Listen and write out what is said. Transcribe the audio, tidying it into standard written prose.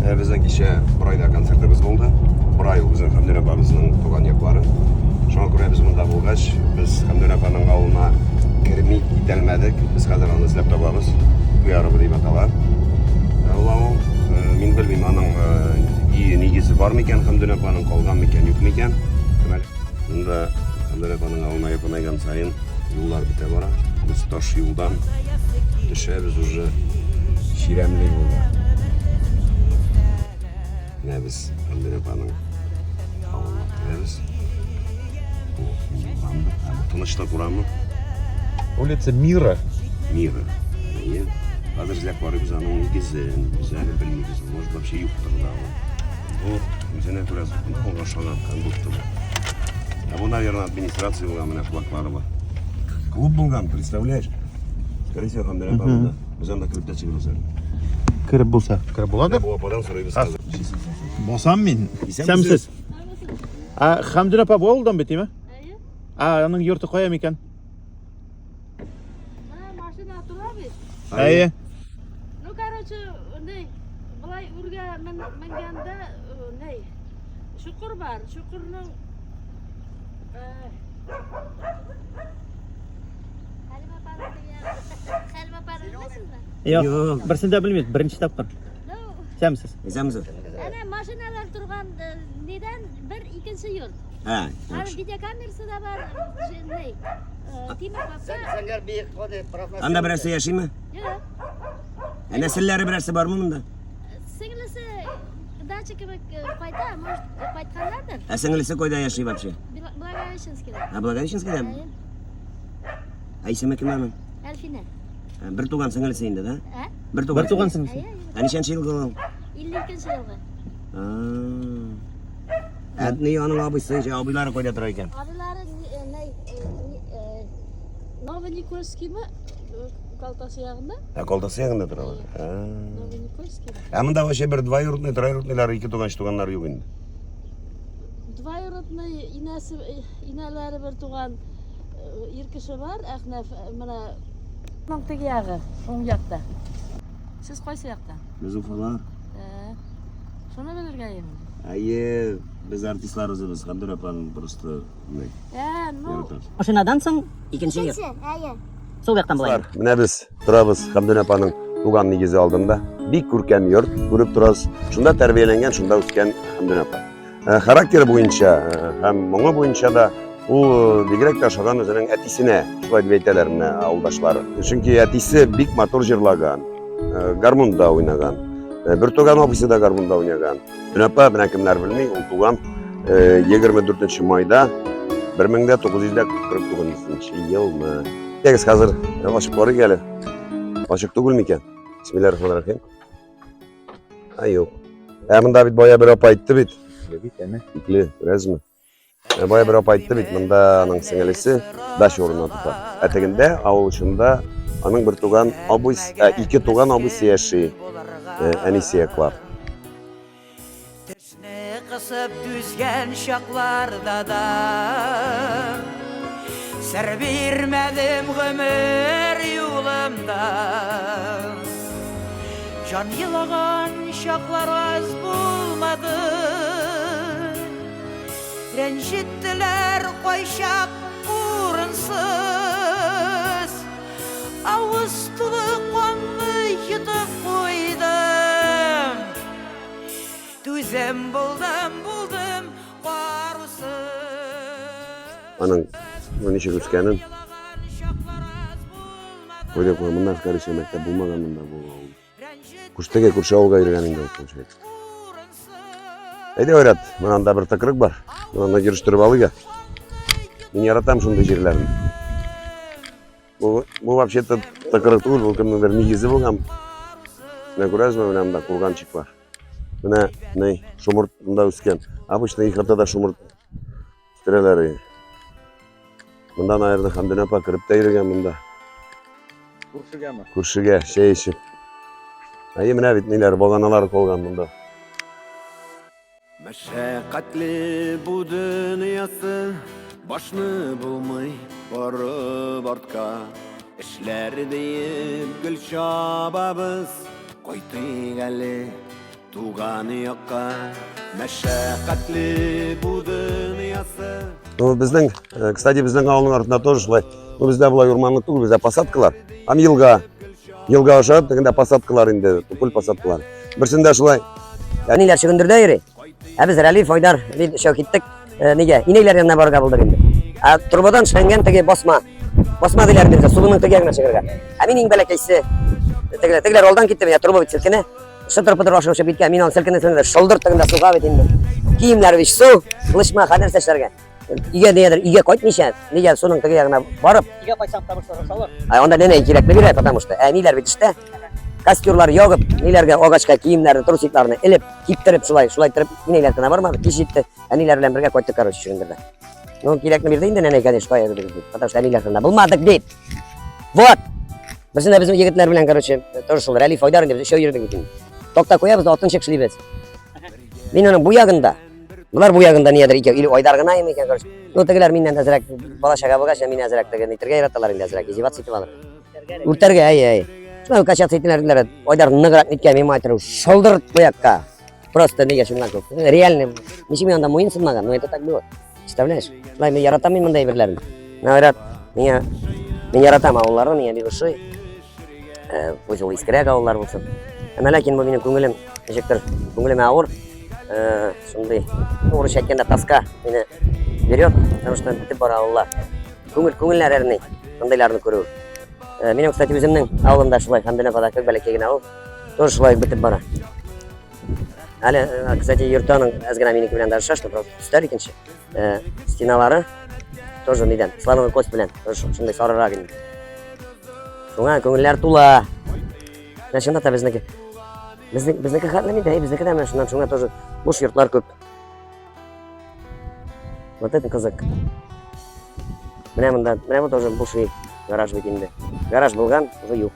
Э, безнең кичә Борайда концертыбыз булды. Борай ул безнең Хәмдүнә апабызның туган яклары. Шуңа күрә без монда булгач, без Хәмдүнә апаның авылына керми китәлмәдек. Без хәзер аны эзләп табабыз. Куярово дип атала. Э, ул авыл. Э, мин белмим, аның өе нигезе бар микән, Хәмдүнә апаның калган микән, юк микән. Монда Хәмдүнә апаның авылына якынайган саен юллар бетә бара. Без таш юлдан төшәбез уже чирәмле юлга. Менә без Хәмдүнә апаның авылына керәбез. Бу урамдыр. Ә бу Тынычлык урамы. Улица Мира. Мира. Әйе. Хәзер эзләп карыйбыз аның нигезен. Без әле белмибез. Может, вообще юктыр да ул. Бу үзенә күрә ул ошаган кондуктор. Ә бу, наверное, администрация булган, менә флаглары бар. Клуб булган, представляешь? Скорее всего, Хәмдүнә апа монда. Без анда кереп тә чыгырбыз әле. Кереп булса, кереп буладыр. Бу ападан сорыйбыз хәзер. Басам мин. Исәнмесез. Ә Хәмдүнә апа бу авылдан бит, име? Әйе. Ә аның йорты кая микән? Менә машина тора бит. Әйе. Ну, короче, ни, былай үргә менгәндә, ни, чокыр бар. Чокырның Хәлимә апаны Хәлимә апаны беләсезме? Юк, берсен дә белмибез, беренче тапкыр. Ну, Исәнмесез. Исәнмесез. әнә машиналар торган нидән бер икенче йорт. Ә, Аның видеокамерасы да бар, ни, тимер капка. Зәңгәр биек ходы профнастил. Анда берәрсе яшиме? Юк. Ә нәселләре берәрсе бармы монда? Сеңлесе дача кебек кайта, может, кайтканнардыр. Ә сеңлесе кайда яши вообще? Благовещенскийда. Ә Благовещенскийда? Әйе. Ә исеме кем аның? Әлфинә. Ә, Бер туган сеңлесе инде, да? Ә? Бер туган. Бер туган сеңлесе. Әйе, әйе. Ә ничәнче елгы ул? 52 елгы. Ә ни аның абыйсы, җә абыйлары кайда тора икән? Абыйлары Новоникольскиймы? Калтасы ягында. Ә Калтасы ягында торалар. Ә. Новоникольский. Ә монда вообще бер двоюродный, троюродныйлар, ике туган, өч туганнар юк инде. Двоюродный инәсе, инәләре бер туган ир кеше бар, Әхнәф, менә Моның теге ягы, уң якта. Сез кайсы якта? Без Уфалар. Ә, шуны белергә инде. Әйе, без артистлар үзебез, Хәмдүр апаның просто ни, Ә, ну, яратабыз. Машинадан соң Икенче йорт. әйе. Сул яктан була. Дуслар, менә без торабыз Хәмдүнә апаның туган нигезе алдында. Бик күркәм йорт, күреп торасыз. Шунда тәрбияләнгән, шунда үскән Хәмдүнә апа. Э, характеры буенча э, һәм моңы буенча да ул э, бигрәк тә ошаган үзенең әтисенә, шулай дип әйтәләр менә авылдашлары. Чөнки әтисе бик матур җырлаган, гармунда уйнаган. Бертуган абыйсы да гармунда уйнаган. Хәмдүнә апа, менә кемнәр белми, ул туган 24 майда 1949 елны. Әйдәгез хәзер ачып карыйк әле. Ачык түгел микән? Бисмиллахир-рахманир-рахим. Ә юк. Ә монда бит бая бер апа әйтте бит. Бит әнә. Икле, күрәсезме? Ә бая бер апа әйтте бит, монда аның сеңелесе дача урынына тота. Ә тегендә авыл очында аның бер туган абыйсы, ә, ике туган абыйсы яши. Э, әнисе яклап. Тешне кысып түзгән чакларда да Сер бирмәдем гомер юлымда Җан елаган чаклар аз булмады Рәнҗеттеләр кайчак урынсыз Авыз тулы канны йотып куйдым Түзем булдым, булдым карусыз. Аның ничек үскәнен. Куйды куй, моннан скорее всего мәктәп булмаган монда бу авылда. Күштегә күрше авылга йөргән инде ул получается. Әйдә, Айрат, менә анда бер тыкрык бар. Менә анда йөрештереп алыйк. Мин яратам шундый җирләрне. Бу, бу вообще-то тыкрык түгел, бу кемнеңдер нигезе булган. Менә күрәсезме, менә монда курганчик бар. Менә ни, шомырт монда үскән. Обычно ихатада шомырт үстерәләр. Монда, наверное, Хәмдүнә апа кереп тә йөргән монда. Күршегәме? Күршегә чәй эчеп. Әйе, менә бит ниләр, баганалар калган монда. Мәшәкатьле бу дөньясы, башны булмый борып артка. Эшләр диеп гел чабабыз, кайтыйк әле. Туган якка мәшәкатьле бу дөньясы. Ну, безнең, э, кстати, безнең авылның артында тоже шулай. Ну, бездә болай урманлык түгел, бездә посадкалар. Һәм елга. Елга аша тегендә посадкалар инде, тупыл посадкалар. Берсендә шулай. Әниләр чөгендердә йөри. Ә без Рәлиф, Айдар, мин өчәү киттек. Э, нигә? Инәйләр янына барырга булдык инде. Ә торбадан эшләнгән теге басма. Басма диләр инде, суының теге ягына чыгарга. Ә мин иң бәләкәйсе. Тегеләр, тегеләр алдан китте, менә торба бит селкенә. Шытыр-пытыр ашыгып чыгып киткән, мин аны селкенә селкенә шылдыр тегендә суга бит инде. Киемнәр бит су, лычма, хәл нәрсә эшләргә? Өйгә нигәдер, өйгә кайтмыйча, нигә суның теге ягына барып. Өйгә кайтсаң, потому что русалар. Ә анда нәнәй кирәкне бирә, потому что әниләр бит эштә. Костюрлар ягып, ниләргә агачка киемнәрне, трусикларны элеп, киптереп шулай, шулай иттереп, инәйләр кенә бармады, кич җитте. Әниләр белән бергә кайттык, короче, чөгендердә. Ну, кирәкне бирде инде нәнәй, конечно, кая бирде, потому что әниләр кенә булмадык дип. Вот. Берсендә безнең егетләр белән, короче, тоже шул Рәлиф Айдар инде без өчәү йөрдек бит инде. Такта куябыз да атын чекшлибез. Мин аның бу ягында. Болар бу ягында ниядер икәү, или Айдар гына име икән, короче. Ну, тегеләр миннән әзрәк бала чага булгач, мине әзрәк теге нитергә яраталар инде әзрәк, издеваться итеп алыр. Үртәргә, әй, әй. Шулай качаться итәләр диләр. Айдар ныграк ниткән, мин айтыру, шылдыр бу якка. Просто нигә шуннан күп. Реально, ничек мин анда муен сынмаган, но это так было. Представляешь? Шулай мин яратам мин мондай әйберләрне. Менә Айрат, миңа мин яратам авылларны, миңа бик ошый. Э, пусть ул искерәк авыллар булсын. Әмма ләкин бу минем күңелем ничектер, күңелемә авыр. Э, шундый, ну, урысча әйткәндә, тоска мине берет, потому что бетеп бара авыллар. Күңел, күңелләр әрни, мондыйларны күрү. Э, минем, кстати, үземнең авылымда шулай, Хәмдүнә апада кебек бәләкәй генә авыл. Тоже шулай бетеп бара. Әле, э, кстати, йорты аның әз генә минеке белән даже шашты, просто төсләр икенче. Э, стеналары тоже нидән, слоновый кость белән, тоже шундый сарырак инде. Шуңа күңелләр тула. Менә чынлап та безнеке. Безнең безнеке хәтле бит, әй, безнеке дә менә шуннан шуңа тоже буш йортлар күп. Вот это кызык. Менә монда, менә бу тоже буш гараж бит инде. Гараж булган, уже юк.